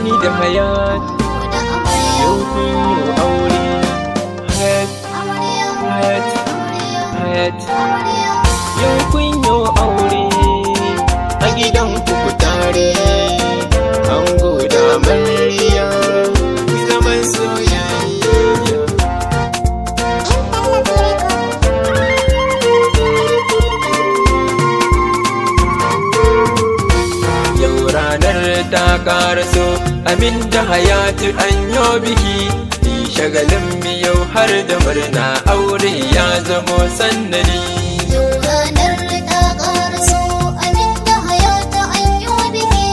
Amini da Hayat, yau kun yi aure. Hayat, Hayat, Hayat, yau kun yi aure. A gidan ku tare, ango da amarya, zaman soyayya. Yau ranar ta karaso, Amin da Hayatu an yo biki. Ni shagalin mi yau har da murna, aure ya zamo sannadi. Yau ranar ta ƙaraso, amin da hayata an yi biki.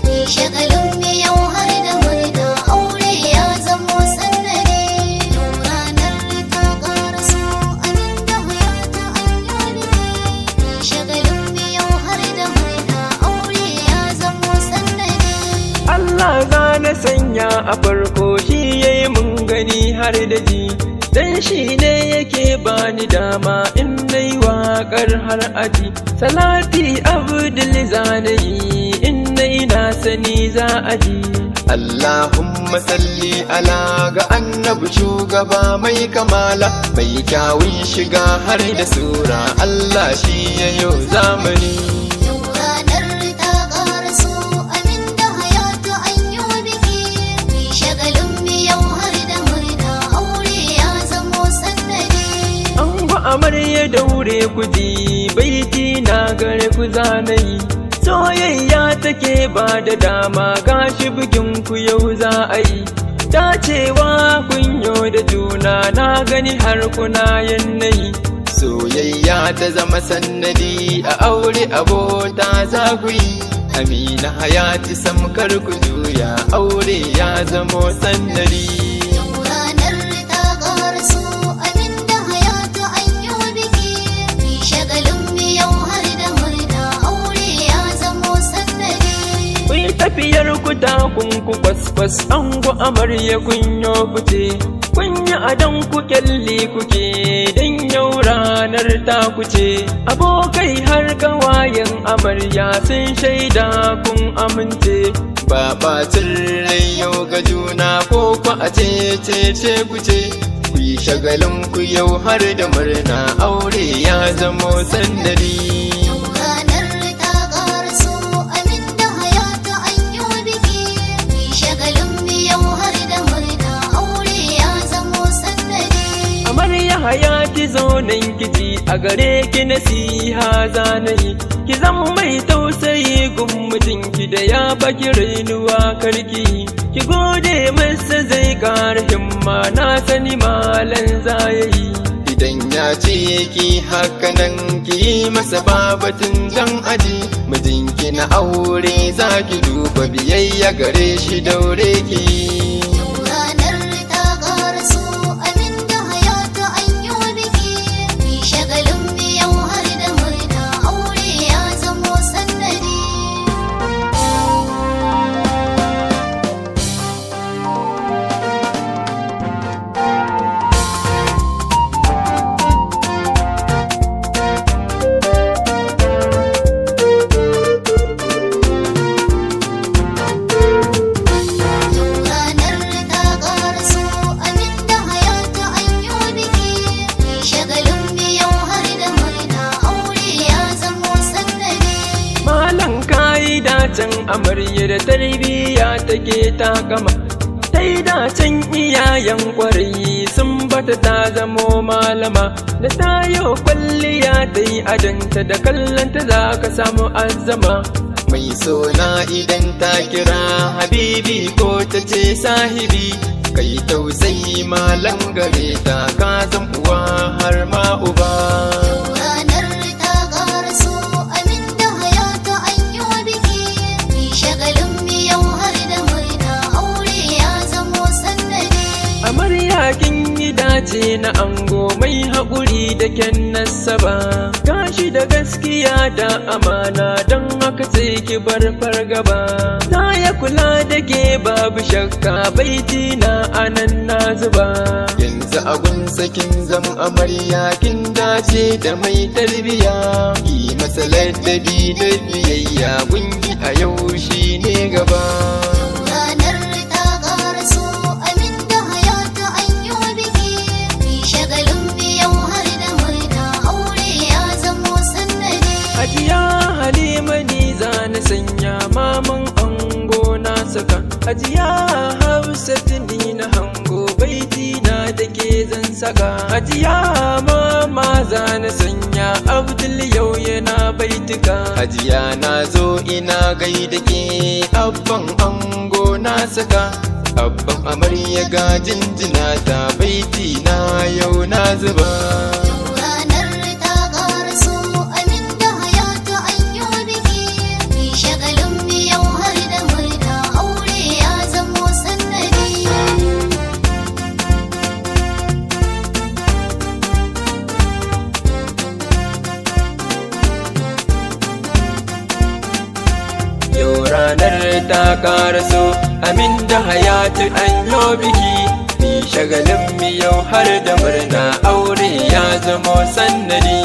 Ni shagalin mu yau har da murna, aure ya zamo sannadi. Yau ranar ta ƙaraso, amin da hayata an yi biki. Ni shagalin mu yau har da murna, aure ya zamo sannadi. Allah za na sanya a farko, shi yayi mun gani har da ji. Dan shi ne yake bani dama in nayi waƙar har aji. Salati Abdul zanayi, in nayi na sani za a ji. Allahumma salli ala ga annabi shugaba mai kamala, mai kyawun shiga har da sura, Allah shi yayo zamani. Yau ranar ta ƙaraso, amin da hayatu an yi biki. Ni shagalin mu yau har da murna, aure ya zamo sannadi. An ba amarya, daure kuji baiti na gare ku zanayi. Soyayya take ba da dama, gashi bikin ku yau za a yi. Dacewa kunyo da juna, na gani har kuna yanayi. Soyayya ta zama sannadi a aure, abota za ku yi. Amina, Hayati, samkar ku juya, aure ya zamo sannadi. Yau ranar ta ƙaraso, amin da hayatu an yi biki. Ni shagalin mu yau har da murna, aure ya zamo sannadi. Kun tafiyar ku ta kun ku kwaskwas, ango amarya kun yo fice. Kun yi adon ku, kyalle kuke, dan yau ranar ta kuce. Abokai har kawayen amarya sun shaida kun amince. Ba ɓacin rai yau ga juna ko ku a ce ce ce ku ce, ku yi shagalin ku yau har da murna, aure ya zamo sannadi. Yau ranar ta ƙaraso, amin da hayatu an yi biki. Ni shagalin mu yau har da murna, aure ya zamo sannadi. Amarya Hayati, zaunan kiji, a gare ki nasiha zanayi. Ki zan mai tausayi gun mijinki, da ya baki rainuwa karki. Ki gode masa, zai ƙara himma, na sani malan zayayi. Idan ya ce ki haka nan, ki yi masa babatin jan aji. Mijinki na aure za ki duba, biyayya gare shi daure ki. Yau ranar ta ƙaraso, amin da hayatu an yi biki. Ni shagalin mu yau har da murna, aure ya zamo sannadi. Yau ranar ta ƙaraso, amin da hayatu an yi biki. Ni shagalin mu yau har da murna, aure ya zamo sannadi. Malam, kayi dacen amarya da tarbiyya take takama. Ta yi dacen iyayen kwarai sun bata ta zamo malama. Da ta yi kwalliya, ta yi adanta, da kallonta za ka samu azama. Mai sona idan ta kira habibi ko ta ce sahibi, kai tausayi malan gare ta, ka zan uwa har ma uba. Yau ranar ta ƙaraso, amin da hayatu an yi biki. Ni shagalin mu yau har da murna, aure ya zamo sannadi. Amarya, kin yi dace na ango mai haƙuri da kyan nasaba. Gashi da gaskiya da amana, don haka sai ki bar fargaba. Za ya kula da ke, babu shakka, baiti na anan na zuba. Yanzu agun sakin zam amarya, kin dace da mai tarbiya, ki masa ladabi da biyayya, gungi a yau shi ne gaba. Ranar Hajiya Hafsatu ni na hango, baiti na da ke zan saka. Hajiya mama za na sanya, Abdul yau yana baituka. Hajiya, na zo ina gaida ke, abban ango na saka, abban amarya ga jinjina ta, baiti na yau na zuba. Yau ranar ta ƙaraso, amin da Hayatu an yi biki. Ni shagalin mu yau har da murna, aure ya zamo sannadi. Yau ranar ta karaso, amin da Hayatu an yo biki. Ni shagalin mu yau har da murna, aure ya zamo sannadi.